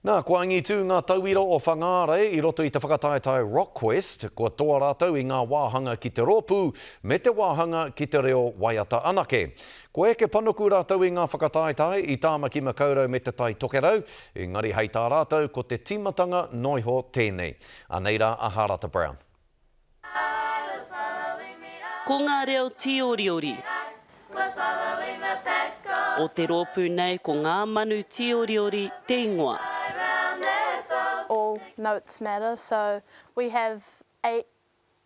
Nā, kua angitū ngā tauira o Whangārei i roto i te whakataetae Rockquest, kua toa rātou i ngā wāhanga ki te rōpū me te wāhanga ki te reo waiata anake. Kua eke panuku rātou i ngā whakataetae i Tāmaki Makaurau me Te Tai Tokerau, engari hei tā rātou ko te tīmatanga noiho tēnei. Anei rā a Harata Brown. Ko ngā reo tīoriori. O te rōpū nei ko Ngā Manu Tīoriori te ingoa. All notes matter, so we have eight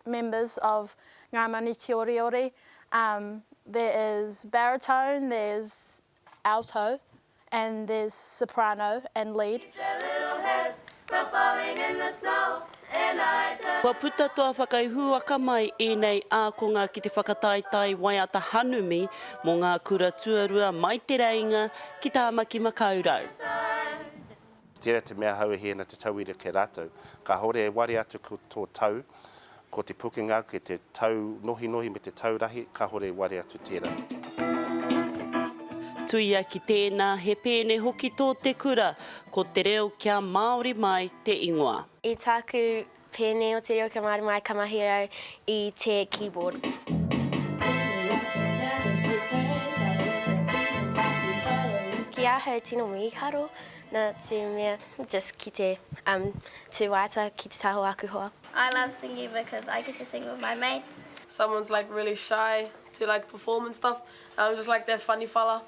members of Ngā Manu Tīoriori. Um, there is baritone, there's alto, and there's soprano and lead. Kua puta toa whakaihuwaka mai ēnei ākonga ki te whakataetae waiata hanumi mō ngā kura tuarua mai Te Reinga ki Tāmaki Makaurau. Tērā te mea ahau e hē ana te tauira ki a rātou. Kāore e ware atu ko tō tau, ko te pukenga, ki te tau nohinohi me te tau rahi, kāore e ware atu tērā. Tuia ki tēnā, he pēne hoki tō te kura, ko Te Reo Kia Māori Mai te ingoa. I tāku pēne o Te Reo Kia Māori Mai ka mahi au i te keyboard. Ki ahau tino mīharo nā te mea just ki te um tū waiata ki te taha o aku hoa. I love singing because I get to sing with my mates. Someone's like really shy to like perform and stuff I'm just like that funny fella.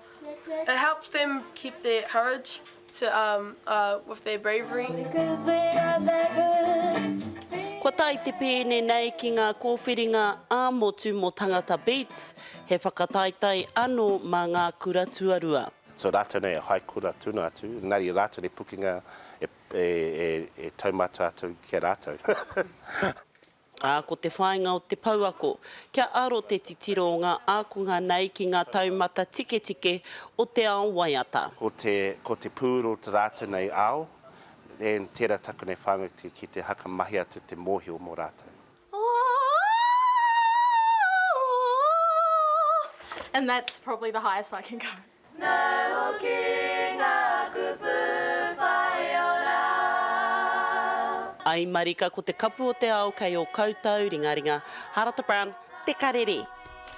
It helps them keep their courage to um uh with their bravery. Kua tae te pēne nei ki ngā kōwhiringa ā-motu mō Tangata Beats, he whakataetae anō mā ngā kura tuarua. So rātou nei e hai kura tuna atu, engari rātou nei pukenga e e e taumata atu ki a rātou. Ā, ko te whāinga o te pouako, kia aro te titiro o ngā ākonga nei ki ngā taumata tiketike o te ao waiata. Ko te, ko te pūru o te rātou nei ao, and tērā taku nei whāinga ki, ki te hakamahi atu te mōhio mō rātou. And that's probably the highest I can go. Nau hoki ngā kupu whaiora. Ai marika ko te kapu o te ao kei o koutou ringaringa. Harata Brown, Te Karere.